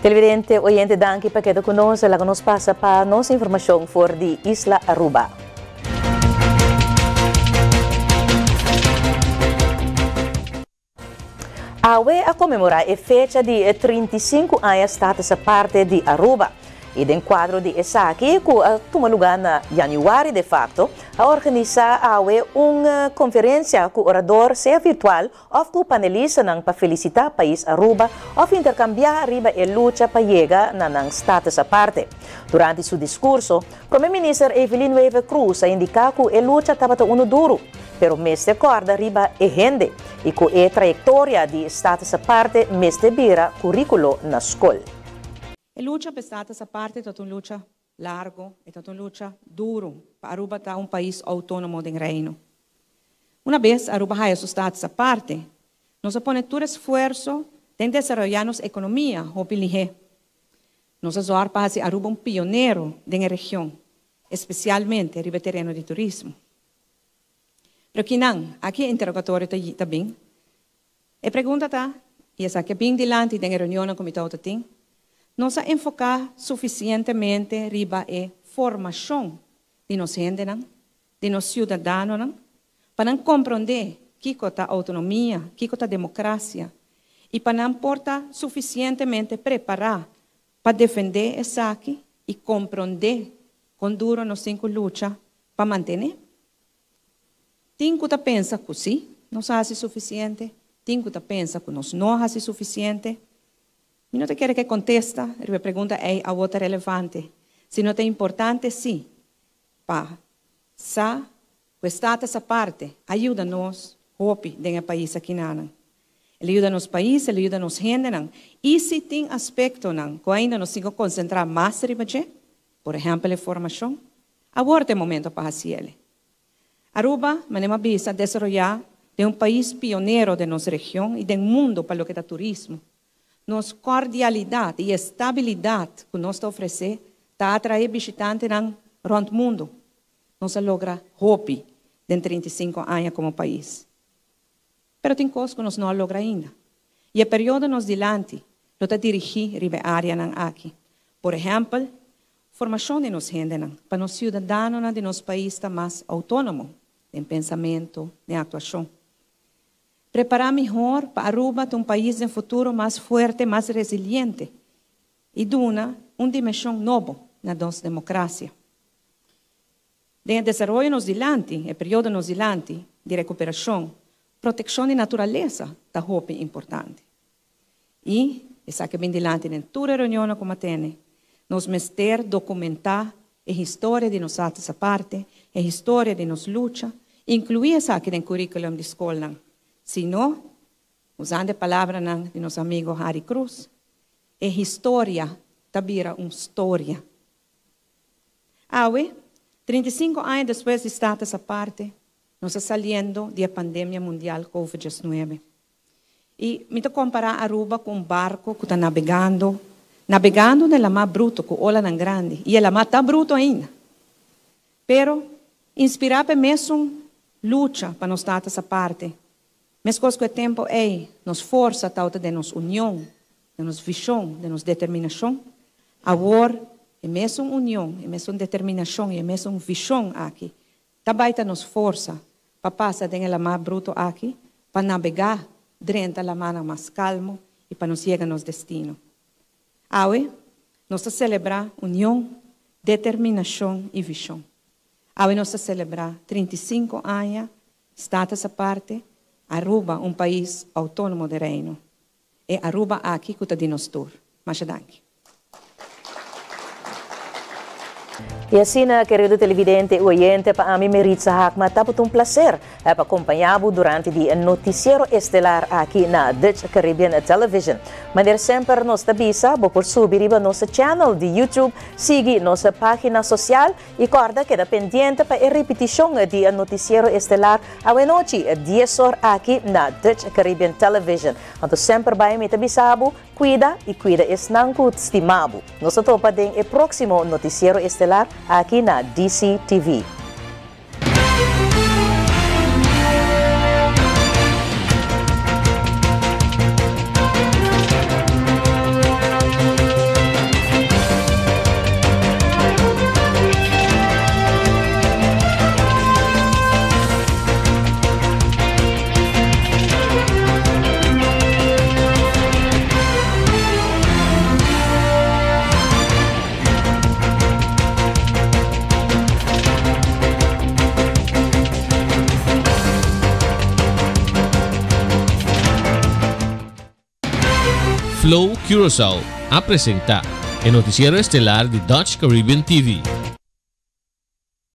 Televidente, oyente danki pa keda ku nos. Laga nos pasa pa nos informashon for di Isla Aruba. Awe a konmemorá e fecha di e 35 aña Status Aparte di Aruba. I den kuadro di esaki, ku a tuma lugá na yanüari de fakto, a organisá awe un konferensia ku orador sea virtual òf ku panelistanan pa felisitá pais Aruba òf interkambiá riba e lucha pa yega na nan Status Aparte. Durante su diskurso, Prome Minister Evelyn Wever-Croes a indiká ku e lucha tabata unu duru, pero mester kòrda riba e hende i ku e trayektoria di Status Aparte mester bira kuríkulo na skol. E lucha pa e Status Aparte ta un lucha largo, e ta un lucha duru pa Aruba ta un pais outónomo den Reino. Una bes Aruba haya su Status Aparte, nos a pone tur esfuerso den desaroyá nos ekonomia hopi lihé. Nos a zòrg pa hasi Aruba un pionero den e region, espesialmente riba e tereno di turismo. Pero kinan, aki e interogatorio ta ta bin. E pregunta ta, i esaki a bin dilanti den e reunionnan ku mi tabata tin, nos a enfoká sufisientemente riba e formashon di nos hendenan, di nos siudadanonan, pa nan komprondé kiko ta outonomia, kiko ta demokrasia, i pa nan por ta sufisientemente prepará pa defendé esaki i komprondé kon duro nos tin ku lucha pa mantené? Tin ku ta pensa ku sí, nos a hasi sufisiente, tin ku ta pensa ku nos no a hasi sufisiente. Mi no ta kere ku e kontesta riba e pregunta ei awor ta relevante, sino ta importante sí pa sa ku e Status Aparte a yuda nos hopi den e pais akinanan. El a yuda nos pais, el a yuda nos hendenan. I si tin aspektonan ku ainda nos tin ku konsentrá mas riba dje, por ehèmpel e formashon, awor ta e momento pa hasi el. Aruba, manera mi a bisa, a desaroyá den un pais pionero den nos region i den mundu pa loke ta turismo. Nos kordialidat i estabilidat ku nos ta ofresé ta atraé bishitantenan rònt mundu. Nos a logra hopi den 35 aña komo pais. Pero tin kos ku nos no a logra ainda. I e periodo nos dilanti lo ta dirigí riba e áreanan aki. Por ehèmpel, formashon di nos hendenan pa nos siudadanonan di nos pais ta mas outónomo den pensamentu, den aktuashon. Prepará mihor pa Aruba ta un pais den futuro mas fuerte, mas resiliente i duna un dimenshon nobo na nos demokrasia. Den e desaroyo nos dilanti, e periodo nos dilanti di rekuperashon, protekshon di naturalesa ta hopi importante. I esaki a bin dilanti den tur e reunionnan ku mi a tene. Nos mester dokumentá e historia di nos Status Aparte, e historia di nos lucha, inkluí esaki den kurikulum di skolnan. Si no, usando e palabranan di nos amigo Harry Croes, e historia ta bira un storia. Awe, 35 aña despues di Status Aparte, nos ta saliendo di e pandemia mundial Covid 19. I mi ta kompará Aruba ku un barko ku ta nabegando, nabegando na e lamá bruto ku olanan grandi, i e lamá ta bruto ainda. Pero, inspirá pa e mesun lucha pa nos Status Aparte, meskos ku e tempu ei nos forsa tabata den nos union, den nos vishon, den nos determinashon, awor e mesun union, e mesun determinashon i e mesun vishon aki Ta bai ta nos forsa pa pasa den e lamá bruto aki, pa nabegá drenta lamánan mas kalmo i pa nos yega nos destino. Awe, nos ta selebrá union, determinashon i vishon. Awe nos ta selebrá 35 aña Status Aparte, Aruba un pais outónomo den Reino. E Aruba aki ku ta di nos tur. Masha danki. I asina, kerido televidente i oyente, pa ami Meritza Haakma tabata un plaser pa kompañá bo durante di e notisiero estelar aki na Dutch Caribbean Television. Manera semper nos ta bisa, bo por subi riba nos channel di YouTube, sigui nos página sosial i kòrda keda pendiente pa e ripitishon di e notisiero estelar awenochi dies or aki na Dutch Caribbean Television. Anto semper bai mi ta bisa bo, Cuida y cuida esnan cu stima bo. Nos ta topa den e proximo Noticiero Estelar aki na DCTV. Flow Curaçao a presentá e notisiero estelar di Dutch Caribbean TV.